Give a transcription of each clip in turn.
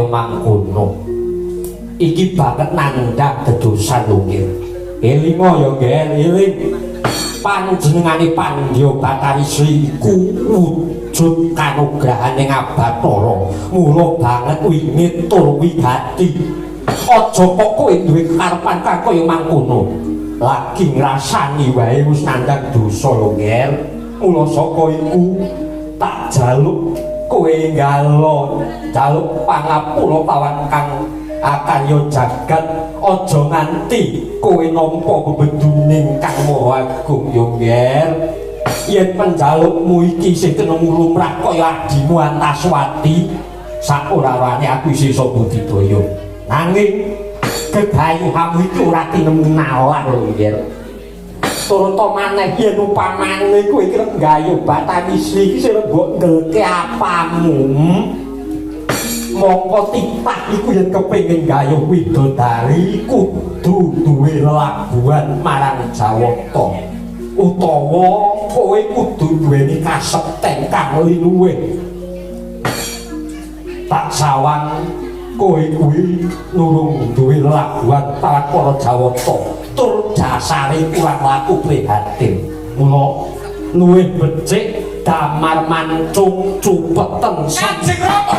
kaya mangkono. Iki banget nandhang dedosan lho. Elinga ya, Ger, eling. Panjenengane Pandya Batari Sri iku wujud kanugrahane Abatara. Mula banget wingit tur wigati. Aja kok kowe duwe karepan kang kaya mangkono. Lagi ngrasani wae wis nandhang dosa lho, Ger. Mula saka iku tak jaluk kowe nggalo, jaluk pangapura pawan kang akarya jagat, aja nganti kowe nampa bebeduning Kang Maha Agung ya, Nger. Yen penjalukmu iki isih tinemu lumrah kaya adimu Antaswati, sak ora-orane aku isih iso budidaya. Nanging gegayuhanmu iki ora tinemu nalar lho, Nger. Turta maneh yen upamane kowe iki arep nggayuh Batari Sri iki sing mbok nggelke apamu? Mongko titah iku yen kepengin gayuh widodari kudu duwe lelabuhan marang Jawata, utawa kowe kudu duweni kasekten kang linuwih. Tak sawang kowe kuwi nurung duwe lelabuhan marang para Jawata, tur jasare kurang laku prihatin. Mula luwih becik damar mancung cupeten. Kanjeng Rama.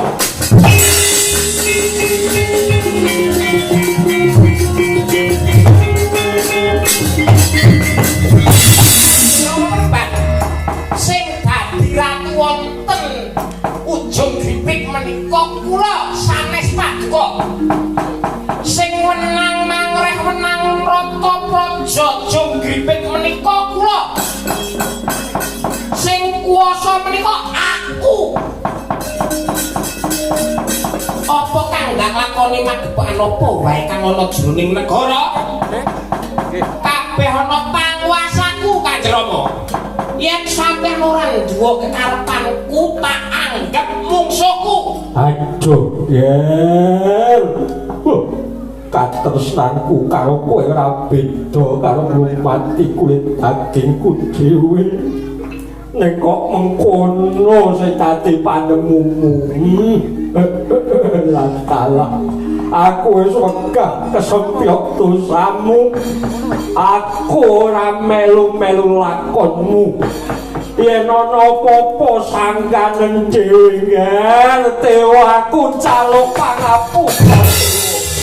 Sing dadi ratu wonten Ujung Gripik menika kula sanes paduka. Sing wenang mangreh wenang rata praja Ujung Gripik menika kula. Sing kuwasa menika aku. Apa kang ndak lakoni magepokan apa wae kang ana jroning negara? Kabeh ana panguwasaku, Kanjeng Rama. Yen sampeyan ora nduwe kekarepanku, tak anggap mungsuhku. Aduh, Yer. Katresnanku karo kowe ora beda karo ngrumati kulit dagingku dhewe. Nek kok mengkono sing dadi panemumu. Lah kalah. Aku wis wegah kesempyok dosamu. Aku ora melu-melu lakonmu. Yen ana apa-apa sangganen dhewe, Nger, dewa aku njaluk pangapura.